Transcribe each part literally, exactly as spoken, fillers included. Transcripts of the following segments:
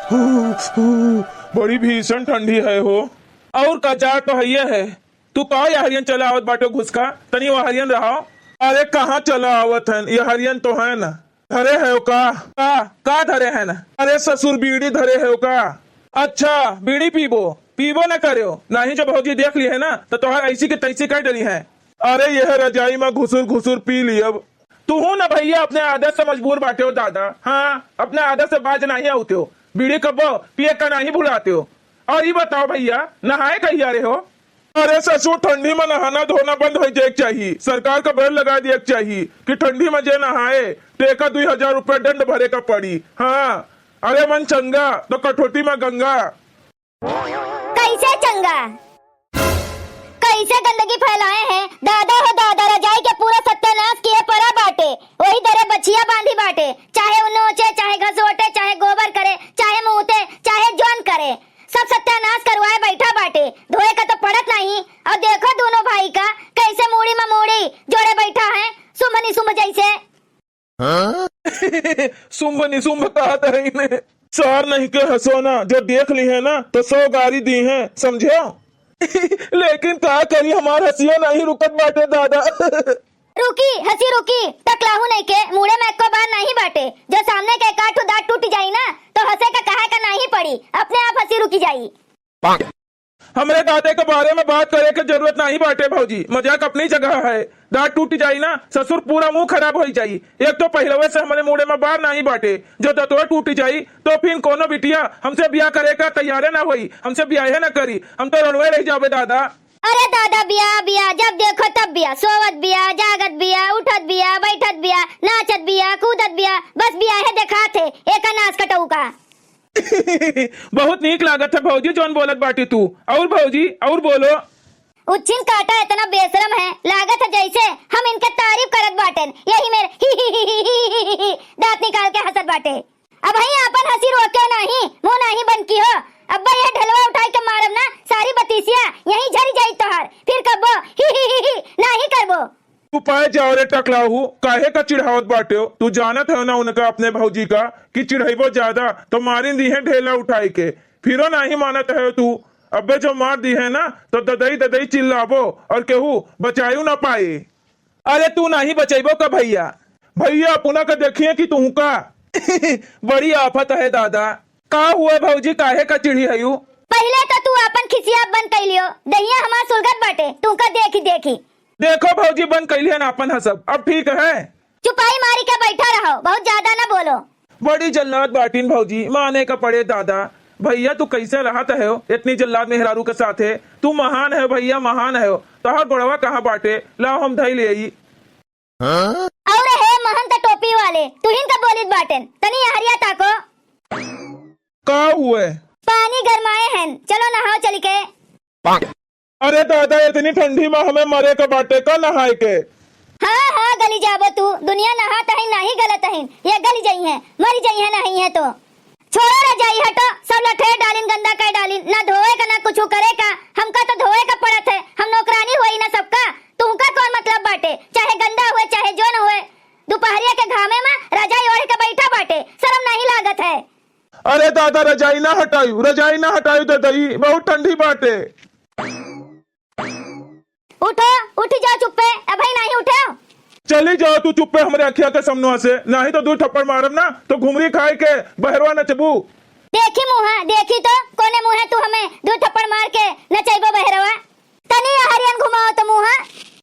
हू, हू, बड़ी भीषण ठंडी है हो। और का, जाड़ तो हइये है। तू का यहरियन चला आवत बाटे घुसका, तनी वहरियन रहाव। अरे कहाँ चला आवत हन, यहरियन तो है ना। धरे है का? का, का धरे है ना? अरे ससुर बीड़ी धरे है का? अच्छा, बीड़ी पीबो, पीबो न करेव, नाहीं जो भौजी देख ली है ना, तो तोहार ऐसी के तैसी कर डली है। अरे यह रजाई में घुसुर घुसुर पी लियब। तू हूँ ना भैया, अपने आदत से मजबूर बाटे हो दादा। हाँ, अपने आदत से बाज नाहीं आउते हो। बीड़ी कब्बो पिए का नाहीं भुलाते हो। और ये बताओ भैया, नहाए कहिया रे हो? अरे ससुर, ठंडी में नहाना धोना बंद होइ जाए के चाही। सरकार का बैन लगा दिए के चाही कि ठंडी में जे नहाए, तेका दुई हजार रुपया दंड भरे का पड़ी। हाँ, अरे मन चंगा तो कठौती में गंगा। कैसे चंगा? कैसे गंदगी फैलाए हैं दादा हो दादा, रजाई के पूरा सत्यानाश किए पड़ा बाटे। वही दरे बछिया बांधी बाटे, चाहे उ नोचे, चाहे घसोटे, चाहे गोबर करे, चाहे मूते, चाहे जौन करे, सब सत्यानाश करवाए बैठा बाटे। धोए का तो पड़त नहीं। और देखो दोनों भाई का कैसे मूड़ी में मूड़ी जोड़े बैठा है, सुम्भ निसुम्भ जैसे। हाँ? सुम्भ निसुम्भ कहत है इन्हें। सार नहीं के हंसो ना, जो देख ली है ना तो सौ गारी दी है, समझो। लेकिन का करी, हमार हंसिया नहीं रुकत बाटे दादा। रुकी, हंसी रुकी, टकलाहू नहीं के मूड़े में एको बार नहीं बाटे। जो सामने के एक आठ दांत टूट जाई ना तो हंसे का कहे का नहीं पड़ी, अपने आप हंसी रुकी जाई। हमरे दादे के बारे में बात करे के जरूरत नहीं बाटे भौजी, मजाक अपनी जगह है। दांत टूट जाई ना ससुर, पूरा मुंह खराब हो जाई। एक तो पहिलवे से हमरे मूड़े में बार नहीं बाटे, जो दतवा टूट जाई तो फिर कोनो बिटिया हमसे बियाह करे का तैयारे ना होई, हमसे बियाहे ना करी, हम तो रड़वे रह जाबे दादा। अरे दादा, बिया बिया, जब देखो तब बिया, सोवत बिया, जागत बिया, उठत बिया, बैठत बिया, नाचत बिया, कूदत बिया, बस बिया है देखात है, एका नाच कटऊ का। बहुत नीक लागत है भौजी जौन बोलत बाटी तू। और भौजी, और बोलो। उच्छिन काटा इतना बेशरम है, लागत है जैसे हम इनके तारीफ करत बाटेन। यही मेर दांत निकाल के हंसत बाटे। अब ही आपन हंसी रोके नहीं, मुंह नहीं बंद की हो। अब्बा यह ढलवा उठाई के मारब ना, सारी बतीसिया यहीं झरी जाई तोहार। फिर कब्बो ही ही ही ही नाही करबो। तू पाए जाओ रे टकलाहू, काहे का चिढ़ावत बाटे हो? तू जानत हो ना उनका, अपने भौजी का, कि चिढ़ैबो ज्यादा तो मारिन दी है ढेला उठाई के। फिरो नाही मानत है तू। अबे जो मार दी है ना तो ददई ददई चिल्लाबो और केहू बचायू ना पाए। अरे तू नाही बचैबो का भैया? भैया अपना का देखिए कि तू का। बड़ी आफत है दादा। का हुआ भौजी, काहे का चिढ़ी हयू? पहिले तो तू आपन खिसिया बंद कर लियो, दहिया हमार सुलगत बाटे तुमका देखी देखी। देखो भौजी, बंद कर लिहन आपन हंसब, अब ठीक है। चुपाई मारी के बैठा रहो, बहुत ज्यादा ना बोलो। बड़ी जल्लाद बाटिन भौजी, माने का पड़े दादा। भैया तू कैसे रहत है हो इतनी जल्लाद मेहरारू के साथे? तू महान है भैया, महान है हो। तोहार गोड़वा कहाँ बाटे? लाओ हम धई ले आई। और हे महंत टोपी वाले, तुहिन का बोलित बाटेन, तनी यहरिया ताको। का हुए? पानी गरमाए हन, चलो नहाओ चल के। अरे दादा, इतनी ठंडी में हमें मरे का बाटे का नहाए के? हाँ, हाँ, गली जाबो तू, दुनिया नहात हइन, नाही गलत हइन, ये गली जइहैं, मरी जइहैं, नाही है तो। छोड़ो रजाई, हटो, सब लठेर डालिन, गंदा कर डालिन, ना धोए का, ना कुछु करे का, हमका तो धोए का पड़त है, हम नौकरानी होई ना सबका, तुमका कौन मतलब बाटे, चाहे गंदा हुए, चाहे जोन हुए, दोपहरिया के घामे में रजाई ओढ़ के बैठा बाटे, शर्म नहीं लागत है। अरे दादा, रजाई ना हटायू, रजाई ना हटायू ददई, बहुत ठंडी बाटे। उठो, उठी जाओ चुप्पे, अबही नाही उठे। चली जाओ तू चुप्पे हमरे अखिया के सामनवा से, नाही तो दू थप्पड़ मारब ना तो घुमरी खाए के बहरवा नचबू। देखी मुहा, देखी तो कोने मुहे तू हमें दू थप्पड़ मार के नचैबो बहरवा। तनी हरियन घुमाओ तो मुहा।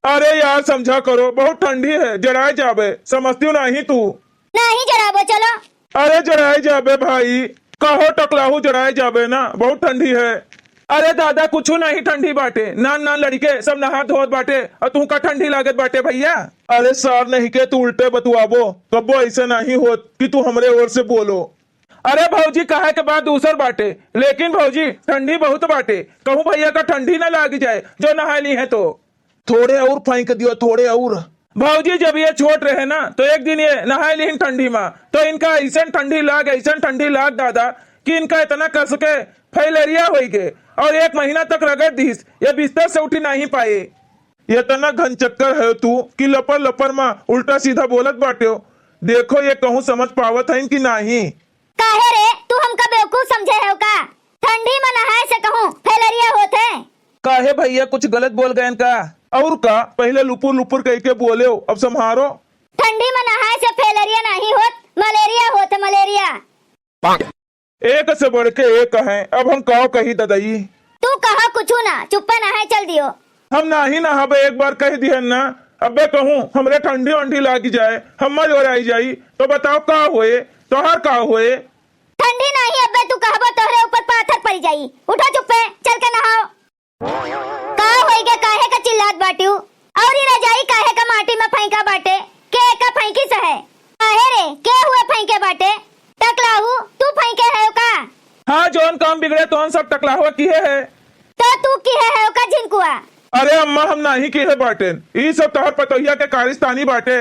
अरे यार समझा करो, बहुत ठंडी है, जड़ाए जाबे, समझती हूँ नाही तू। नाही जड़ाबो, चलो। अरे जड़ाए जाबे भाई, कहो टकलाहू जड़ाए जाबे ना, बहुत ठंडी है। अरे दादा, कुछु नहीं ठंडी बाटे, नान नान लड़िके सब नहात धोत बाटे और तुमका ठंडी लागत बाटे भैया। अरे सार नहीं के तू उल्टे बतुआबो, कब्बो ऐसे नहीं होत कि तू हमरे ओर से बोलो। अरे भौजी, कहे के बात दूसर बाटे, लेकिन भौजी ठंडी बहुत बाटे, कहूँ भैया का ठंडी ना लाग जाए जो नहाए ली है तो। थोड़े और फेंक दियो, थोड़े और। भौजी, जब ये छोट रहे ना, तो एक दिन ये नहाए लिहिन ठंडी में, तो इनका ऐसन ठंडी लाग, ऐसन ठंडी लाग दादा, कि इनका इतना कस के फैलेरिया होई गए और एक महीना तक रगड़ दीस, ये बिस्तर से उठी नहीं पाए। इतना घन चक्कर है तू कि लपर लपर में उल्टा सीधा बोलत बाटे हो। देखो, ये कहूँ समझ पावत है कि नहीं? काहे रे, तू हमका बेवकूफ तू समझे है का? ठंडी में नहाए से कहूँ फैलेरिया होत है। काहे भैया, कुछ गलत बोल गए का? और का, पहले लुपुर लुपुर कह के बोले हो, अब संभारो। ठंडी में नहाए से फैलेरिया नहीं होत, मलेरिया होत है, मलेरिया। एक से बढ़ के एक है, अब हम काव कही ददई। तू कहा कुछ ना, चुप्पे नहाए चल दियो। हम नाही नहाबे, एक बार कह दिहन ना। अबे कहूँ हमरे ठंडी वंडी लागी जाए, हम्मा जोर आई जाई, तो बताओ का होए, तोहार का होए? ठंडी नाही, अबे तू कहबो तोहरे ऊपर पाथर पड़ जाई। उठो चुप्पे, चल के नहाओ। का होई गे, काहे का चिल्लात बाटियो? और ई रजाई काहे का माटी में फेंका बाटे? के का फेंकी से है? काहे रे, के हुए फेंके बाटे? टकलाहू, तू फेंके है का? हाँ, जौन काम बिगड़े तौन सब टकलाहुआ किहे है। तो तू किहे है का झिनकुआ? अरे अम्मा, हम नाही किहे बाटेन, ई सब तोहर पतोहिया के कारिस्तानी बाटे।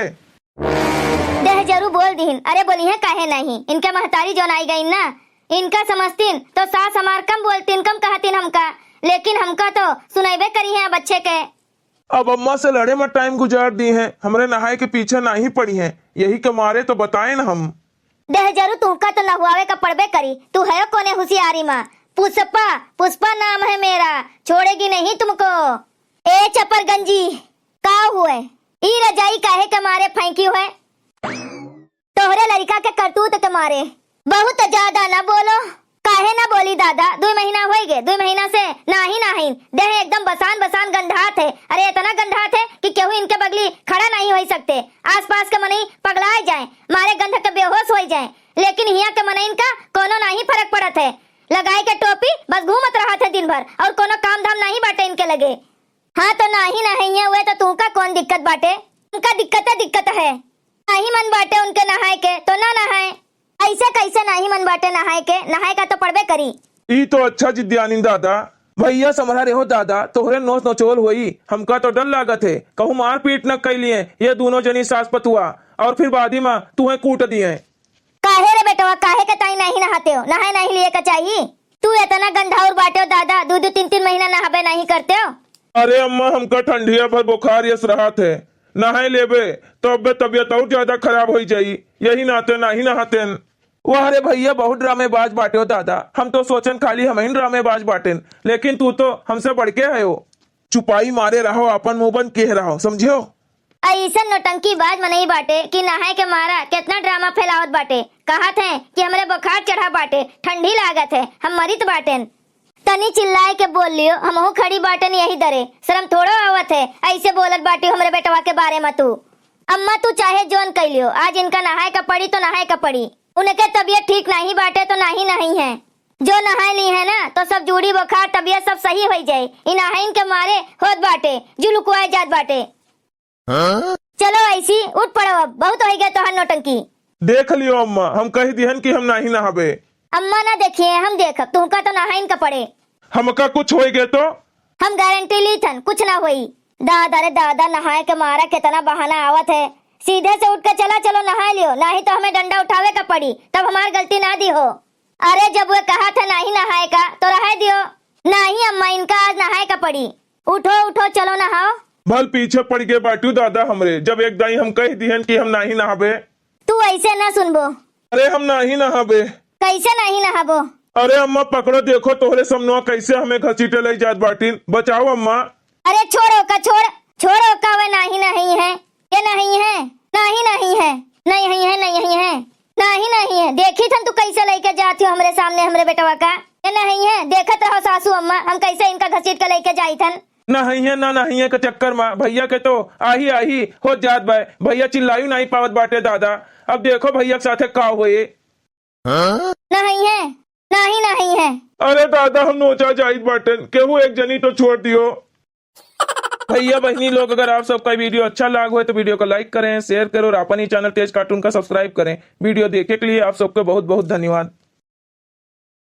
देह जरू बोल दिहिन। अरे बोलिहे काहे नहीं, इनके महतारी जौन आई गईन ना, इनका समझतीन तो सास हमार कम बोलतीन, कम कहतीन हमका, लेकिन हमका तो सुनैबे करिहे अब अच्छे के। अब अम्मा से लड़े में टाइम गुजार दिहे, हमरे नहाए के पीछे नाही पड़िहे, यही के मारे तो बताएन हम। देह जरू तुमका तो नहुआवे का पड़बे करी, तू है कोने हुसियारी मा। पुष्पा, पुष्पा नाम है मेरा, छोड़ेगी नहीं तुमको। ए चपरगंजी, का हुए? ई रजाई काहे के मारे फेंकी हुए? तोहरे लड़िका के करतूत के मारे। बहुत ज्यादा ना बोलो। काहे ना बोली दादा, दुई महीना होई गे, दुई महीना से नाही नहाइन, देह एकदम बसान बसान गंधात है। अरे इतना गंधात है कि केहू इनके बगली खड़ा नहीं होई सकते। आसपास के मनई पगलाए जाए, मारे गंध के बेहोश होई जाए, लेकिन हिया के मनइन का कोनो नाही फरक पड़त है। लगाए के टोपी बस घूमत रहत है दिन भर, और कोनो काम धाम नाही बाटे इनके लगे। हाँ, तो नाही नहइहे हुए तो तुहका कौन दिक्कत बाटे? उनका दिक्कते दिक्कत है। नाही मन बाटे उनके नहाए के, तो ना नहाए। ऐसे कैसे नाही मन बाटे नहाए के? नहाए का तो पड़बे करी। ई तो अच्छा जिद्यानिन दादा। भैया समझा रहे हो दादा, तोहरे नोच नचोल होई, हमका तो डर लागत है, कहूँ मारपीट न कैलिए ये दोनों जनी सास पतुआ, और फिर बादी मा तुहे कूट दिए। काहे रे बेटवा, काहे के ताई नाही नहाते हो? नहाए नाही लिए का चाही? तू इतना गंधाउर बाटे हो दादा, दू दू तीन तीन महीना नहाबे नाही करते हो। अरे अम्मा, हमका ठंडिया भर बुखार यस रहत है, नहाए लेबे तो अबे तबियत और ज्यादा खराब होई जाई, यही नाते नाही नहातेन। वाह रे भैया, बहुत ड्रामेबाज बाटे हो दादा, हम तो सोचन खाली हमहिन ड्रामेबाज बाटेन, लेकिन तू तो हमसे बढ़ के है हो। चुपाई मारे रहो, आपन मुंह बंद किहे रहो, समझे हो? अइसन नौटंकीबाज मनई बाटे कि नहाए के मारा केतना ड्रामा फैलावत बाटे। कहत है कि हमरे बुखार चढ़ा बाटे, ठंडी लागत है, हम मरित बाटेन। तनी चिल्लाए के बोल लियो, हमहू खड़ी बाटेन यही दरे, शर्म थोड़ो आवत है, ऐसे बोलत बाटी हमरे बेटवा के बारे में तू। अम्मा तू चाहे जौन कई लियो, आज इनका नहाए का पड़ी तो नहाए का पड़ी। उनके तबियत ठीक नाही बाटे तो नाही नहइहे। जो नहाए लिहे ना तो सब जूड़ी बुखार तबियत सब सही होई जाए। इ नहाइन के मारे होत बाटे, जुलुकुआए जात बाटे। हाँ? चलो ऐसी उठ पड़ो, अब बहुत होई गए तोहर नौटंकी। देख लियो अम्मा, हम कह दिहन कि हम नाही नहाबे। अम्मा ना देखिए, हम देखब, तुमका तो नहाइन का पड़े। हमका कुछ होई गए तो? हम गारंटी ली थन, कुछ ना होई। दादा रे दादा, नहाए के मारा कितना बहाना आवत है। सीधे से उठ के चला चलो नहाए लियो, नाही तो हमें डंडा उठावे का पड़ी, तब हमार गलती ना दी हो। अरे जब वे कहा था नाही नहाए का तो रहे दियो। नाही अम्मा, इनका आज नहाए का पड़ी। उठो उठो, चलो नहाओ। भल पीछे पड़ गए बाटू दादा हमरे, जब एक दाई हम कह दिहन कि हम नाही नहाबे। तू ऐसे ना सुनबो। अरे हम नाही नहाबे। कैसे नाही नहाबो? अरे अम्मा पकड़ो, देखो तोहरे समनवा कैसे हमें घसीटे ले जात बाटिन, बचाओ अम्मा। अरे छोड़ो का, छोड़, छोड़ो का, वे नाही नहइहे, ये नहइहे, नाही नहइहे, नहीं है, नहीं है, नहीं है, देखी थन तू कैसे लेके जाती हो हमरे सामने हमरे बेटवा का, ये नहइहे, देखत रहो सासू अम्मा, हम कैसे इनका घसीट के लेके जाई थन। नहइहे ना नहइहे के चक्कर मा भैया के तो आही आही होत जात बा, भैया चिल्लायु नाही पावत बाटे दादा, अब देखो भैया के साथे का होए। नहइहे, नाही नहइहे। अरे दादा, हम नोचा जाइत बाटेन, केहू एक जनी तो छोड़ दियो। भैया बहिनी लोग, अगर आप सबका वीडियो अच्छा लाग होए तो वीडियो को लाइक करें, शेयर करें और अपन ही चैनल तेज कार्टून का सब्सक्राइब करें। वीडियो देखे के लिए आप सबको बहुत बहुत धन्यवाद।